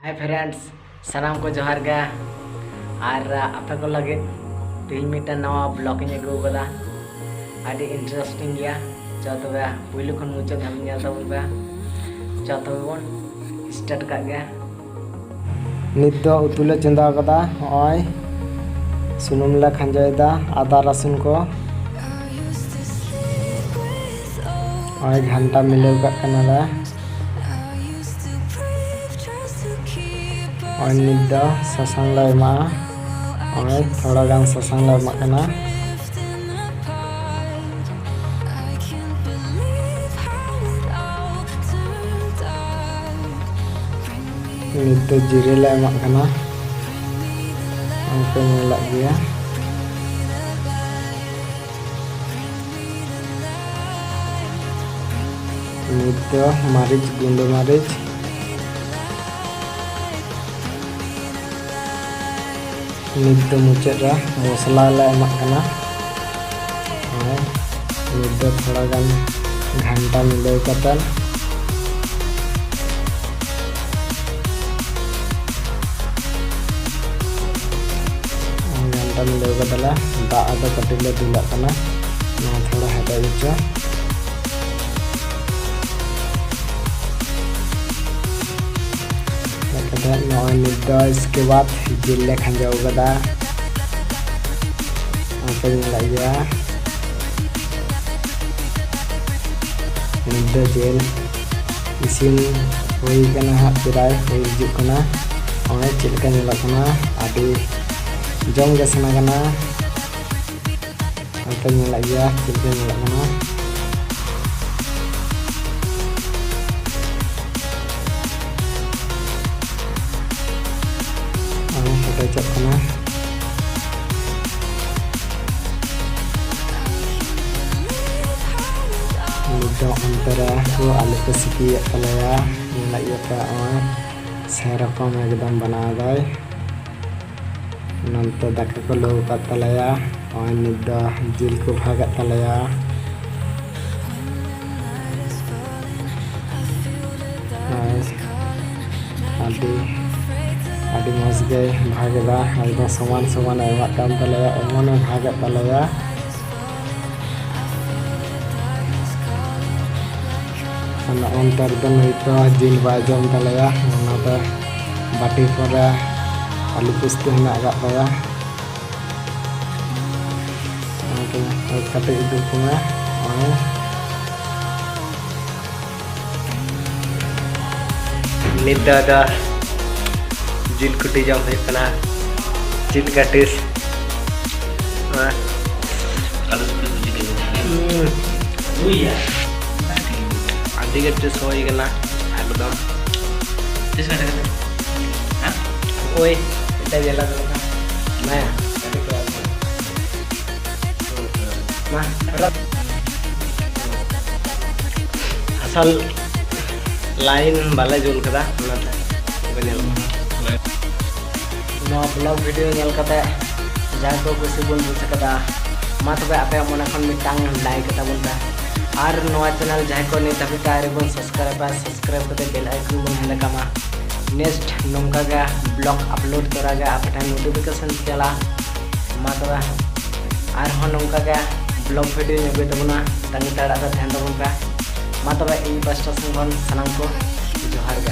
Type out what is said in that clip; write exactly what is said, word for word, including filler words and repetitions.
Hi friends, ᱥᱟᱱᱟᱢ ᱠᱚ ᱡᱚᱦᱟᱨ ᱜᱮ᱾ ᱟᱨ ᱟᱯᱮ ᱠᱚ ᱞᱟᱹᱜᱤᱫ ᱛᱮᱦᱮᱧ ᱢᱤᱫᱴᱟᱝ ᱱᱟᱣᱟ vlog ᱤᱧ ᱟᱹᱜᱩ ᱟᱠᱟᱫᱟ᱾ ᱟᱹᱰᱤ interesting ᱜᱮᱭᱟ᱾ ᱪᱚ ᱛᱚᱵᱮ ᱯᱩᱭᱞᱩ ᱠᱷᱚᱱ ᱢᱩᱪᱟᱹᱫ ᱫᱷᱟᱹᱵᱤᱡ ᱧᱮᱞ ᱛᱟᱵᱚᱱ ᱯᱮ᱾ ᱪᱚ ᱛᱚᱵᱮ ᱵᱚᱱ start ᱠᱟᱜ ᱜᱮ᱾ ᱱᱤᱛ ᱫᱚ ᱩᱛᱩ ᱞᱮ ᱪᱚᱸᱫᱟ ᱟᱠᱟᱫᱟ᱾ ᱱᱚᱜᱼᱚᱭ ᱥᱩᱱᱩᱢ ᱞᱮ ᱠᱷᱟᱸᱡᱚᱭᱮᱫᱟ, ᱟᱫᱟ ᱨᱟᱹᱥᱩᱱ ᱠᱚ᱾ ᱱᱚᱜᱼᱚᱭ ᱜᱷᱟᱱᱴᱟ ᱢᱤᱞᱟᱹᱣ ᱠᱟᱜ ᱠᱟᱱᱟᱞᱮ᱾ ᱱᱚᱜᱼᱚᱭ ᱱᱤᱛ ᱫᱚ ᱥᱟᱥᱟᱝ ᱞᱮ ᱮᱢᱟᱜᱼᱟ᱾ ᱱᱚᱜᱼᱚᱭ ᱛᱷᱚᱲᱟ ᱜᱟᱱ ᱥᱟᱥᱟᱝ ᱞᱮ ᱮᱢᱟᱜ ᱠᱟᱱᱟ᱾ ᱱᱤᱛ ᱫᱚ ᱡᱤᱨᱟᱹ ᱞᱮ ᱮᱢᱟᱜ ᱠᱟᱱᱟ, ᱚᱱᱠᱟ ᱧᱮᱞᱚᱜ ᱜᱮᱭᱟ᱾ ᱱᱤᱛ ᱫᱚ ᱢᱟᱹᱨᱤᱪ, ᱜᱩᱸᱰᱟᱹ ᱢᱟᱹᱨᱤᱪ᱾ ᱱᱤᱛ ᱫᱚ ᱢᱩᱪᱟᱹᱫ ᱨᱮ ᱢᱚᱥᱞᱟ ᱞᱮ ᱮᱢᱟᱜ ᱠᱟᱱᱟ᱾ ᱟᱨ ᱱᱤᱛ ᱫᱚ ᱛᱷᱚᱲᱟ ᱜᱟᱱ ᱜᱷᱟᱱᱴᱟ ᱢᱤᱞᱟᱹᱣ ᱠᱟᱛᱮ, ᱜᱷᱟᱱᱴᱟ ᱢᱤᱞᱟᱹᱣ ᱠᱟᱫᱟᱞᱮ᱾ ᱫᱟᱜ ᱟᱫᱚ ᱠᱟᱹᱴᱤᱡ ᱞᱮ ᱫᱩᱞᱟᱜ ᱠᱟᱱᱟ, ᱱᱚᱣᱟ ᱛᱷᱚᱲᱟ ᱦᱮᱰᱮᱡ ᱦᱚᱪᱚ᱾ ᱦᱮᱰᱮᱡ ᱠᱟᱛᱮ ᱱᱚᱜᱼᱚᱭ ᱱᱤᱛ ᱫᱚ ᱤᱥᱠᱮ ᱵᱟᱫ ᱡᱤᱞ ᱞᱮ ᱠᱷᱟᱸᱡᱚ ᱠᱟᱫᱟ᱾ ᱚᱱᱠᱟ ᱧᱮᱞᱚᱜ ᱜᱮᱭᱟ᱾ ᱱᱤᱛ ᱫᱚ ᱡᱤᱞ ᱤᱥᱤᱱ ᱦᱩᱭ ᱠᱟᱱᱟ ᱦᱟᱸᱜ, ᱯᱨᱟᱭ ᱦᱩᱭ ᱦᱤᱡᱩᱜ ᱠᱟᱱᱟ᱾ ᱱᱚᱜᱼᱚᱭ ᱪᱮᱫ ᱞᱮᱠᱟ ᱧᱮᱞᱚᱜ ᱠᱟᱱᱟ, ᱟᱹᱰᱤ ᱡᱚᱢ ᱜᱮ ᱥᱟᱱᱟ ᱠᱟᱱᱟ᱾ ᱚᱱᱠᱟ ᱧᱮᱞᱚᱜ ᱜᱮᱭᱟ, ᱪᱮᱫ ᱞᱮᱠᱟ ᱧᱮᱞᱚᱜ ᱠᱟᱱᱟ᱾ ᱱᱚᱜᱼᱚᱭ ᱦᱮᱰᱮᱡᱚᱜ ᱠᱟᱱᱟ᱾ ᱱᱤᱛ ᱫᱚ ᱚᱱᱛᱮ ᱨᱮ ᱠᱚ ᱟᱞᱩ ᱠᱚ ᱥᱤᱯᱤᱭᱮᱫ ᱛᱟᱞᱮᱭᱟ᱾ ᱧᱮᱞᱮᱫ ᱜᱮᱭᱟᱯᱮ ᱱᱚᱜᱼᱚᱭ ᱥᱮᱨᱚᱠᱚᱢ ᱮᱠᱫᱚᱢ ᱵᱮᱱᱟᱣ ᱫᱟᱭ᱾ ᱱᱚᱱᱛᱮ ᱫᱟᱠᱟ ᱠᱚ ᱞᱩ ᱟᱠᱟᱫ ᱛᱟᱞᱮᱭᱟ᱾ ᱱᱚᱜᱼᱚᱭ ᱱᱤᱛ ᱫᱚ ᱡᱤᱞ ᱠᱚ ᱵᱷᱟᱜᱟᱜ ᱛᱟᱞᱮᱭᱟ᱾ ᱱᱚᱜᱼᱚᱭ ᱟᱹᱰᱤ ᱟᱹᱰᱤ ᱢᱚᱡᱽ ᱜᱮ ᱵᱷᱟᱜᱽ ᱮᱫᱟ, ᱮᱠᱫᱚᱢ ᱥᱚᱢᱟᱱ ᱥᱚᱢᱟᱱ ᱮ ᱮᱢᱟᱜ ᱠᱟᱱ ᱛᱟᱞᱮᱭᱟ, ᱮᱢᱚᱱ ᱮ ᱵᱷᱟᱜᱽ ᱮᱫ ᱛᱟᱞᱮᱭᱟ᱾ ᱚᱱᱟ ᱚᱱᱛᱮ ᱨᱮᱫᱚ ᱱᱩᱭ ᱫᱚ ᱡᱤᱞ ᱵᱟᱭ ᱡᱚᱢ ᱛᱟᱞᱮᱭᱟ, ᱚᱱᱟᱛᱮ ᱵᱟᱹᱴᱤ ᱠᱚᱨᱮ ᱟᱹᱞᱩ ᱯᱳᱥᱛᱩ ᱦᱮᱱᱟᱜ ᱟᱠᱟᱫ ᱛᱟᱭᱟ᱾ ᱚᱱᱟᱛᱮ ᱠᱟᱹᱴᱤᱡ ᱩᱫᱩᱜ ᱠᱚᱢᱮ᱾ ᱱᱚᱜᱼᱚᱭ᱾ ᱱᱤᱛ ᱫᱚ ᱟᱫᱚ ᱡᱤᱞ ᱠᱩᱴᱤ ᱡᱚᱢ ᱦᱩᱭᱩᱜ ᱠᱟᱱᱟ᱾ ᱪᱮᱫ ᱞᱮᱠᱟ ᱴᱮᱥᱴ? ᱦᱮᱸ᱾ ᱦᱩᱸ᱾ ᱟᱹᱰᱤ ᱜᱮ ᱴᱮᱥᱴ ᱦᱩᱭ ᱠᱟᱱᱟ ᱮᱠᱫᱚᱢ᱾ ᱳᱭ, ᱮᱴᱟᱜ ᱡᱮᱞᱟ ᱫᱚ ᱵᱟᱝ᱾ ᱦᱮᱸ᱾ ᱢᱟ, ᱟᱥᱚᱞ ᱞᱟᱭᱤᱱ ᱵᱟᱞᱮ ᱡᱩᱞ ᱠᱟᱫᱟ, ᱚᱱᱟᱛᱮ ᱵᱟᱝ ᱧᱮᱞᱚᱜ ᱠᱟᱱᱟ᱾ ᱱᱚᱣᱟ ᱵᱞᱚᱜ ᱵᱷᱤᱰᱤᱭᱳ ᱧᱮᱞ ᱠᱟᱛᱮ ᱡᱟᱦᱟᱸᱭ ᱠᱚ ᱠᱩᱥᱤ ᱵᱚᱱ ᱵᱩᱡᱽ ᱠᱟᱫᱟ, ᱢᱟ ᱛᱚᱵᱮ ᱟᱯᱮᱭᱟᱜ ᱢᱚᱱᱮ ᱠᱷᱚᱱ ᱢᱤᱫᱴᱟᱝ ᱞᱟᱭᱤᱠ ᱠᱟᱛᱟ ᱵᱚᱱ ᱯᱮ᱾ ᱟᱨ ᱱᱚᱣᱟ ᱪᱮᱱᱮᱞ ᱡᱟᱦᱟᱸᱭ ᱠᱚ ᱱᱤᱛ ᱫᱷᱟᱹᱵᱤᱡ ᱛᱮ ᱟᱹᱣᱨᱤ ᱵᱚᱱ ᱥᱟᱵᱥᱠᱨᱟᱭᱤᱵᱟ, ᱥᱟᱵᱥᱠᱨᱟᱭᱤᱵ ᱠᱟᱛᱮ ᱵᱮᱞ ᱟᱭᱠᱚᱱ ᱵᱚᱱ ᱦᱮᱸᱰᱮ ᱠᱟᱜ ᱢᱟ᱾ ᱱᱮᱠᱥᱴ ᱱᱚᱝᱠᱟ ᱜᱮ ᱵᱞᱚᱜ ᱟᱯᱞᱳᱰ ᱛᱚᱨᱟ ᱜᱮ ᱟᱯᱮ ᱴᱷᱮᱱ ᱱᱳᱴᱤᱯᱷᱤᱠᱮᱥᱚᱱ ᱪᱟᱞᱟᱜᱼᱟ᱾ ᱢᱟ ᱛᱚᱵᱮ ᱟᱨᱦᱚᱸ ᱱᱚᱝᱠᱟ ᱜᱮ ᱵᱞᱚᱜ ᱵᱷᱤᱰᱤᱭᱳᱧ ᱟᱹᱜᱩᱭ ᱛᱟᱵᱚᱱᱟ, ᱛᱟᱺᱜᱤ ᱛᱟᱲᱟᱜ ᱨᱮ ᱛᱟᱦᱮᱱ ᱛᱟᱵᱚᱱ ᱯᱮ᱾ ᱢᱟ ᱛᱚᱵᱮ ᱤᱧ ᱯᱟᱥᱴᱟ ᱥᱮᱱ ᱠᱷᱚᱱ ᱥᱟᱱᱟᱢ ᱠᱚ ᱡᱚᱦᱟᱨ ᱜᱮ᱾